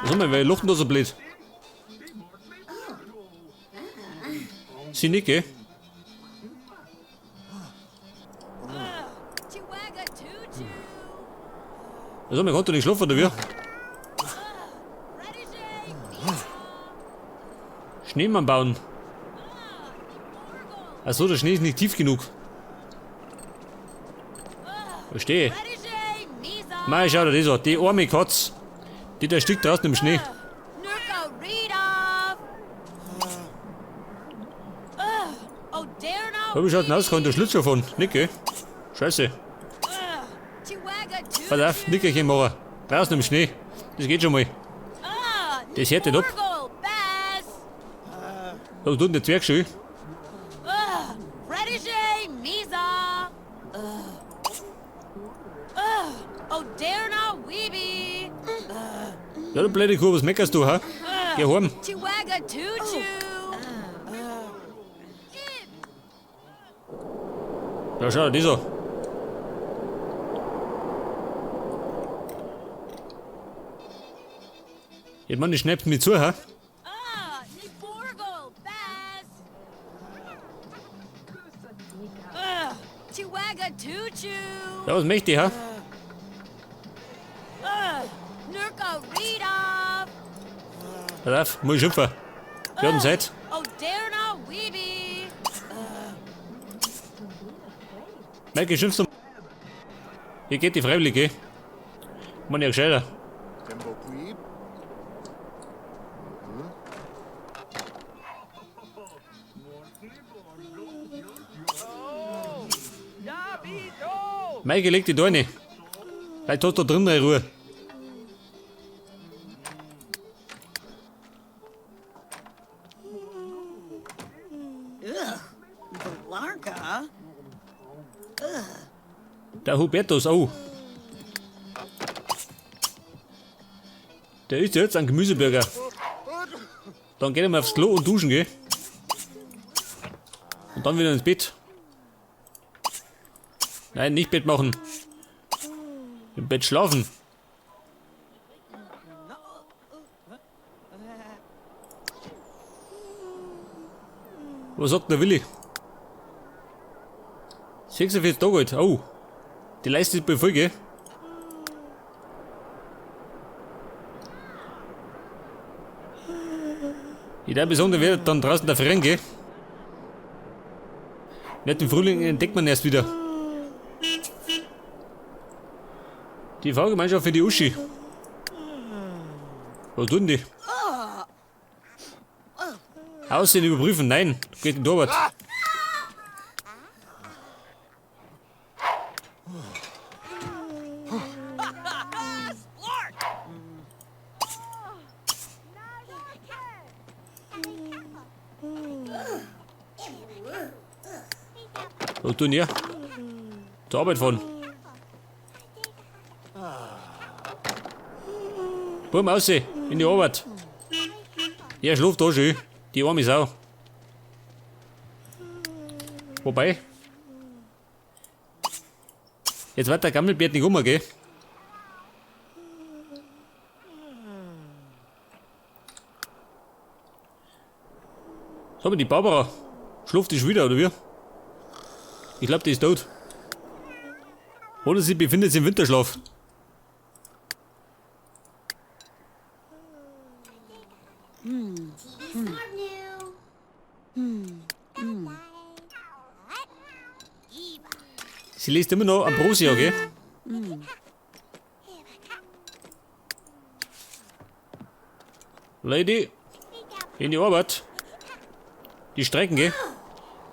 Sag mal, wer lacht denn da so blöd? Sie nicht, gell? Also, man konnte nicht schlafen, oder wie? Schneemann bauen. Achso, der Schnee ist nicht tief genug. Verstehe. Mei, schau dir das an. Die arme Katz. Die da steckt draußen im Schnee. Hab ich halt rausgekommen, der Schlittschuh von. Nicht, gell? Scheiße. Pass auf, Nickerchen machen. Draußen im Schnee. Das geht schon mal. Das härtet ab. Was tut denn der Zwerg schon? Ja, du blöde Kuh, was meckerst du, ha? Geh heim. Ja, schau dir das an. Ich meine, die schnappt mich zu, ha? Ja, was möchte ich, ha? Pass auf, muss ich schimpfen. Wir haben Zeit. Maike, schimpfst du? Hier geht die freiwillig, gell? Mann, ja gescheiter. Maike, leg die da rein. Vielleicht hast du da drin eine Ruhe. Der Hubertus, oh. Der isst jetzt einen Gemüseburger. Dann geht er mal aufs Klo und duschen, gell? Und dann wieder ins Bett. Nein, nicht Bett machen. Im Bett schlafen. Was sagt der Willi? 46 Tage alt. Oh. Die Leiste ist bei voll, gell? Ich darf sagen, der wird dann draußen der Fremd, gell? Nicht im Frühling entdeckt man erst wieder. Die Fahrgemeinschaft für die Uschi. Was tun die? Aussehen überprüfen? Nein, geht in die Arbeit. Was tun die? Zur Arbeit fahren. Bumm, aussehen, in die Arbeit. Ja, schlaft da schön. Die arme Sau. Wobei. Jetzt wird der Gammelbärt nicht um, gell? So, aber die Barbara schläft die schon wieder, oder wie? Ich glaub, die ist tot. Oder sie befindet sich im Winterschlaf. Sie liest immer noch Ambrosia, gell? Lady, in die Arbeit. Die streiken, gell?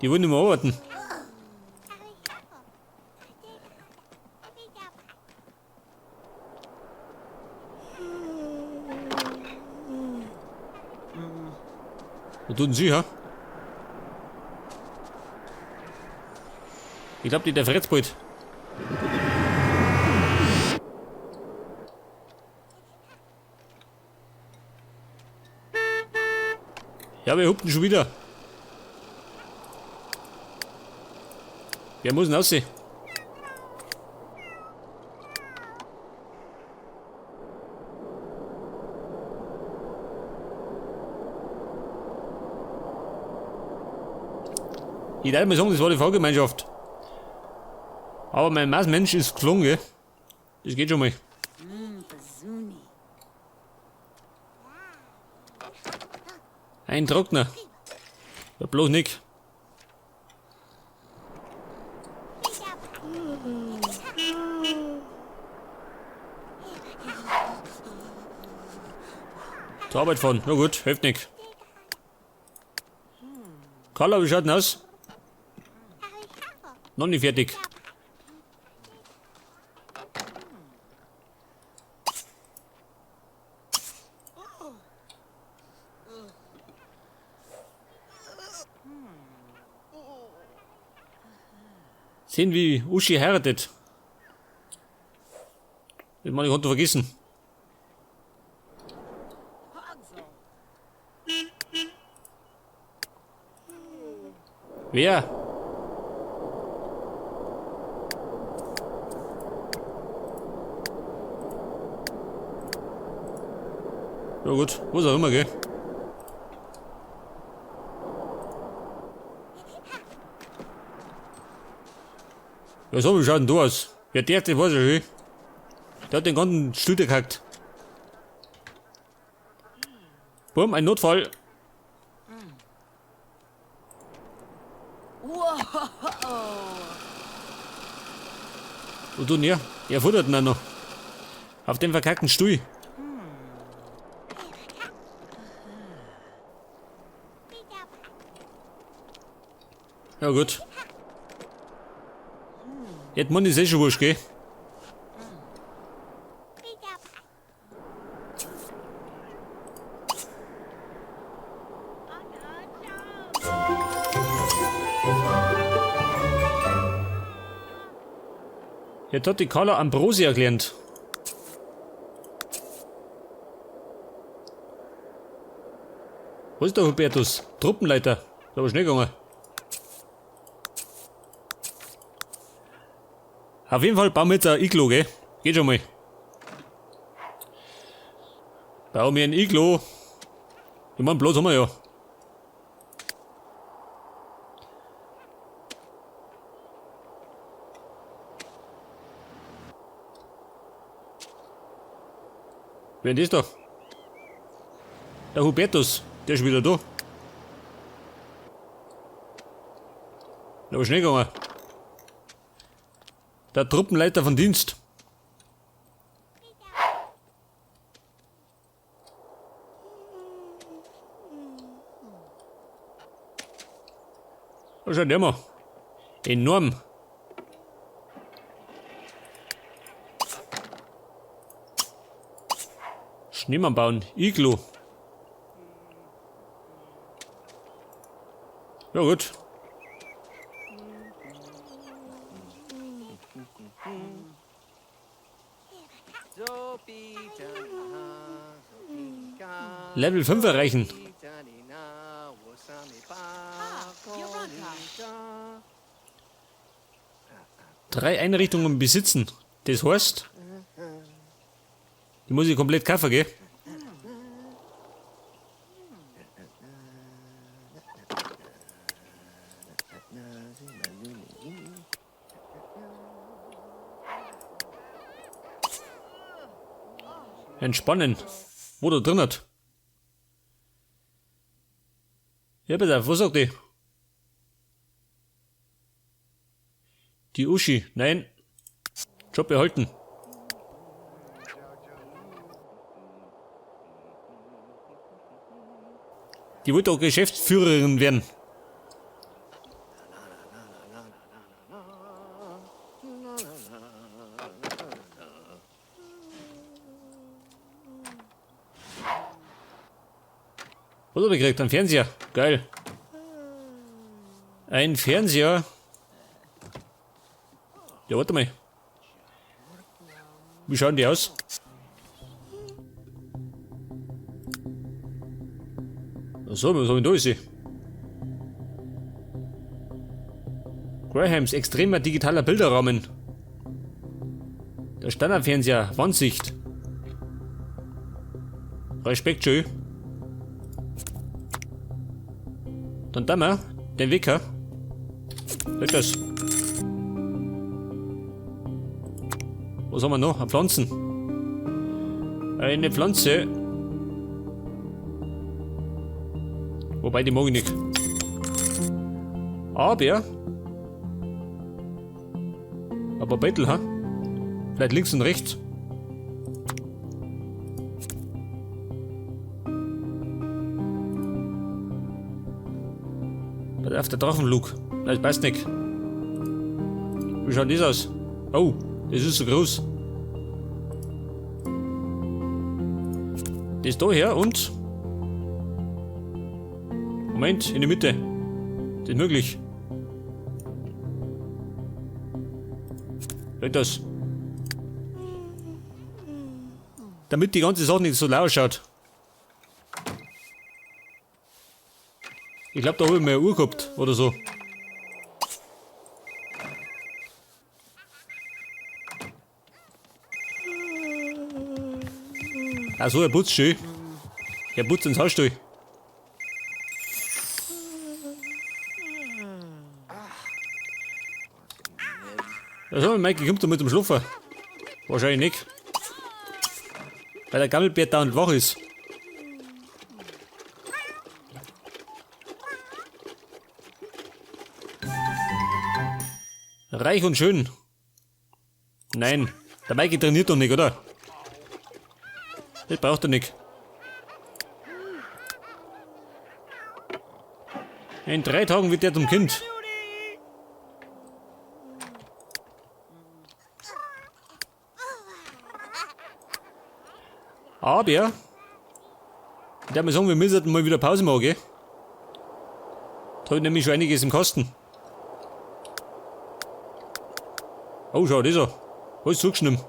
Die wollen nicht mehr arbeiten. Was tun sie, ha? Ich glaub, die der fretzt bald. Ja, wir hupen schon wieder. Wer muss denn aussehen? Ich darf mal sagen, das war die Fahrgemeinschaft. Aber mein Marsmensch ist geflogen, gell? Das geht schon mal. Ein Trockner. Ja, bloß nicht. Zur Arbeit fahren. Na gut, hilft nicht. Carla, wie schaut denn aus? Noch nicht fertig. Sehen, wie Uschi heiratet. Das meine ich konnte vergessen. Wer? Ja gut, was auch immer, gell? Ja, so, wie schaut denn du aus? Ja, der, der weiß ich schon. Der hat den ganzen Stuhl gekackt. Bumm, ein Notfall. Und du, ja, er futtert ihn auch noch. Auf dem verkackten Stuhl. Ja gut. Jetzt muss ich eh schon wurscht, gell? Jetzt hat die Carla Ambrosia gelernt. Wo ist der Hubertus? Truppenleiter. Ist aber schnell gegangen. Auf jeden Fall bauen wir jetzt ein Iglo, gell? Geht schon mal. Bauen wir ein Iglo. Ich mein, Platz haben wir ja. Wer ist das da? Der Hubertus, der ist wieder da. Aber schnell gegangen. Der Truppenleiter von Dienst. Da schaut der mal. Enorm. Schneemann bauen. Iglo. Ja gut. Level 5 erreichen. 3 Einrichtungen besitzen. Das heißt, die muss ich komplett kaufen, gell? Entspannen. Wo da drin hat. Ja, bitte, was sagt die? Die Uschi, nein. Job behalten. Die wollte auch Geschäftsführerin werden. Was hab ich gekriegt? Ein Fernseher. Geil. Ein Fernseher. Ja, warte mal. Wie schauen die aus? Achso, was hab ich da gesehen? Grahams extremer digitaler Bilderrahmen. Der Standardfernseher, Wandsicht. Respekt, schön. Dann da mal den Wecker. Weg das. Was haben wir noch? Eine Pflanzen. Eine Pflanze. Wobei, die mag ich nicht. Aber. Aber Bettel, ha? Vielleicht links und rechts. Pass auf, der Drachenflug. Nein, das passt nicht. Wie schaut das aus? Oh, das ist so groß. Das da her und. Moment, in die Mitte. Das ist möglich. Weg das. Damit die ganze Sache nicht so laut schaut. Ich glaub, da hab ich mal eine Uhr gehabt oder so. Ach so, er putzt schön. Er putzt ins Hausstall. Also, Mikey kommt da mit dem Schlafen. Wahrscheinlich nicht. Weil der Gammelbär dauernd wach ist. Reich und schön. Nein, der Mikey trainiert doch nicht, oder? Das braucht er nicht. In 3 Tagen wird der zum Kind. Aber, ich darf mal sagen, wir müssen mal wieder Pause machen, gell? Da hab ich nämlich schon einiges im Kasten. Oh, schau, das an. Alles zugeschnitten.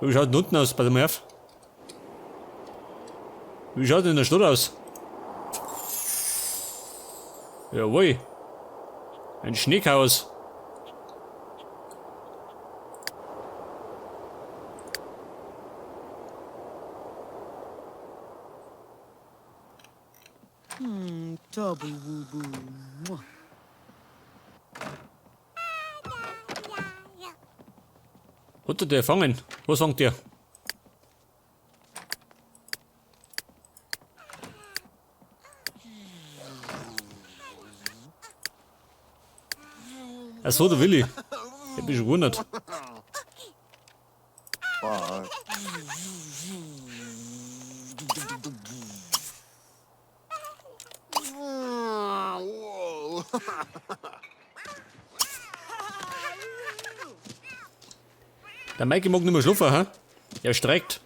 Wie schaut denn unten aus? Pass mal auf. Wie schaut denn in der Stadt aus? Jawohl. Ein Schneechaos. Hat der fangen? Was fängt der? Ach so, der Willi. Ich hab mich schon gewundert. Der Mikey mag nicht mehr schlafen, hä? Er streikt.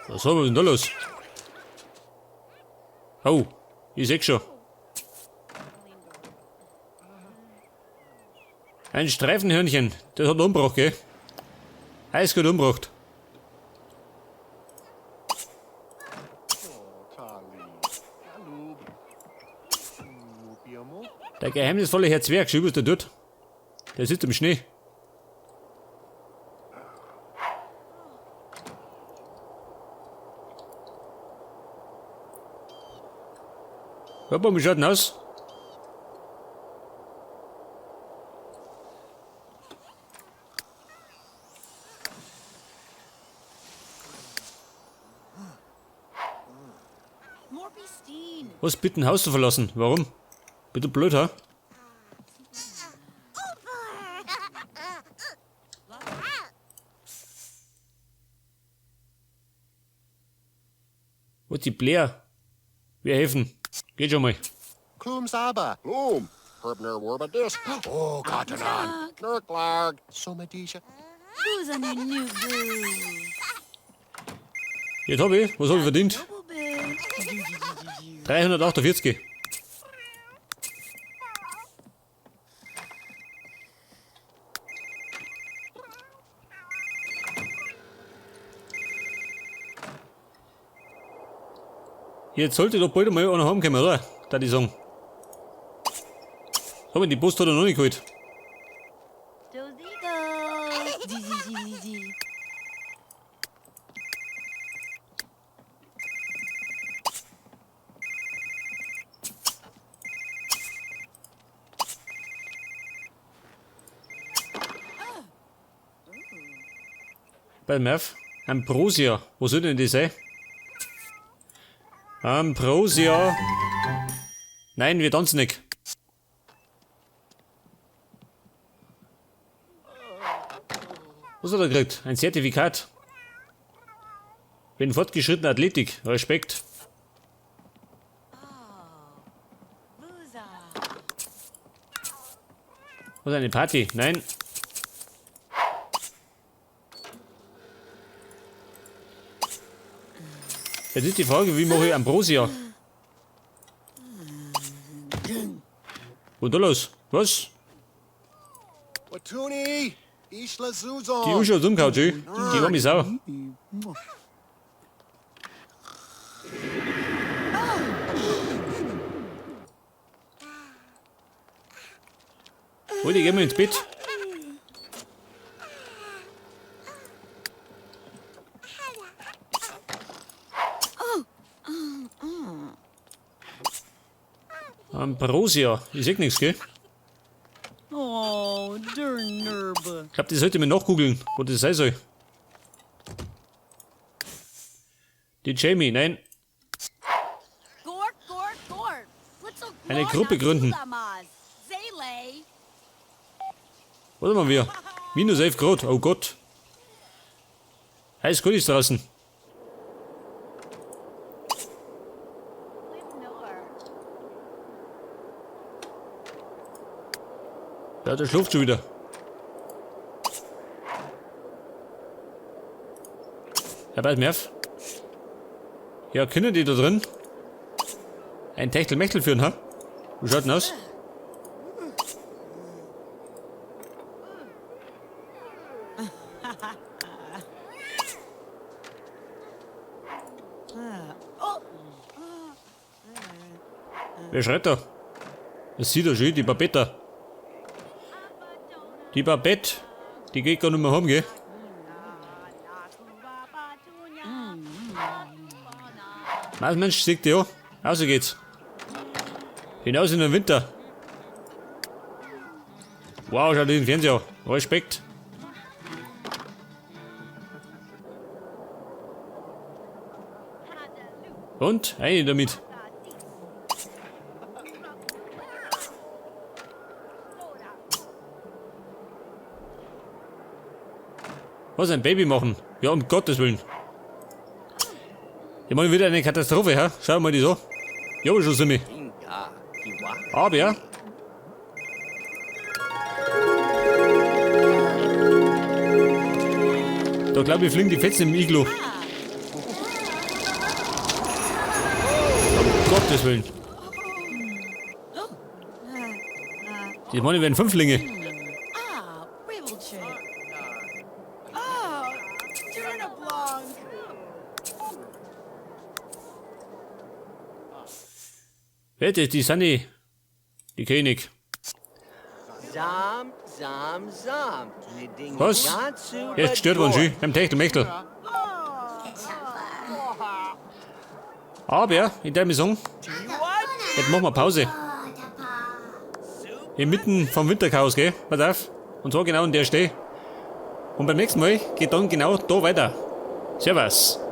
Was haben wir denn da los? Oh, ich seh schon. Ein Streifenhörnchen, das hat umgebracht, gell? Eiskalt umgebracht. Der geheimnisvolle Herr Zwerg, schau, was der tut. Der sitzt im Schnee. Hör mal, wie schaut denn aus? Was, bitte ein Haus zu verlassen? Warum? Bitte blöd, ha? Wo ist die Blair? Wir helfen. Geht schon mal. Klum Saba. Blum. Herbner Warba Disc. Oh, Katanan. Nurklarg. Somadisha. Jetzt hab ich. Was hab ich verdient? 348. Jetzt sollte doch bald einmal einer heimkommen, oder? Da die sagen. Hab ich die Post hat er noch nicht geholt. Pass mal auf. Ambrosia. Wo soll denn das sein? Ambrosia. Nein, wir tanzen nicht. Was hat er gekriegt? Ein Zertifikat. Bin fortgeschrittene Athletik. Respekt. Was, eine Party? Nein. Jetzt ist die Frage, wie mache ich Ambrosia? Was ist da los? Was? Die Uschi hat umgehauen, schön. Die arme Sau. Alter, geh mal ins Bett. Ambrosia. Ich seh nix, gell? Oh, Durnurbe. Ich glaub, das sollte ich mir nachgoogeln, wo das sein soll. Die Jamie, nein. Eine Gruppe gründen. Warte mal, wir. Minus 11 Grad, oh Gott. Heiß gut ist draußen. Ja, der schläft schon wieder. Ja, pass mir auf. Ja, können die da drin ein Techtelmechtel führen, ha? Wie schaut denn aus? Wer schreit da? Das sieht er schön, die Babette. Die Babette, die geht gar nicht mehr heim, gell? Was, Mensch, sieht die ja. Außer geht's. Hinaus in den Winter. Wow, schau dir den Fernseher an. Respekt. Und? Eine damit. Was, ein Baby machen? Ja, um Gottes Willen. Ich meine, wieder eine Katastrophe, hä? Schau mal die so. Ja, schon sind wir. Aber ja. Da glaub ich, fliegen die Fetzen im Iglu. Um Gottes Willen. Die meine werden Fünflinge. Wer ist die Sunny? Die König. Was? Er ist gestört worden, schön. Beim Techtelmechtel. Aber, in der Saison, jetzt machen wir Pause. Inmitten vom Winterchaos, gell? Pass auf. Und zwar genau an der Stelle. Und beim nächsten Mal geht dann genau da weiter. Servus.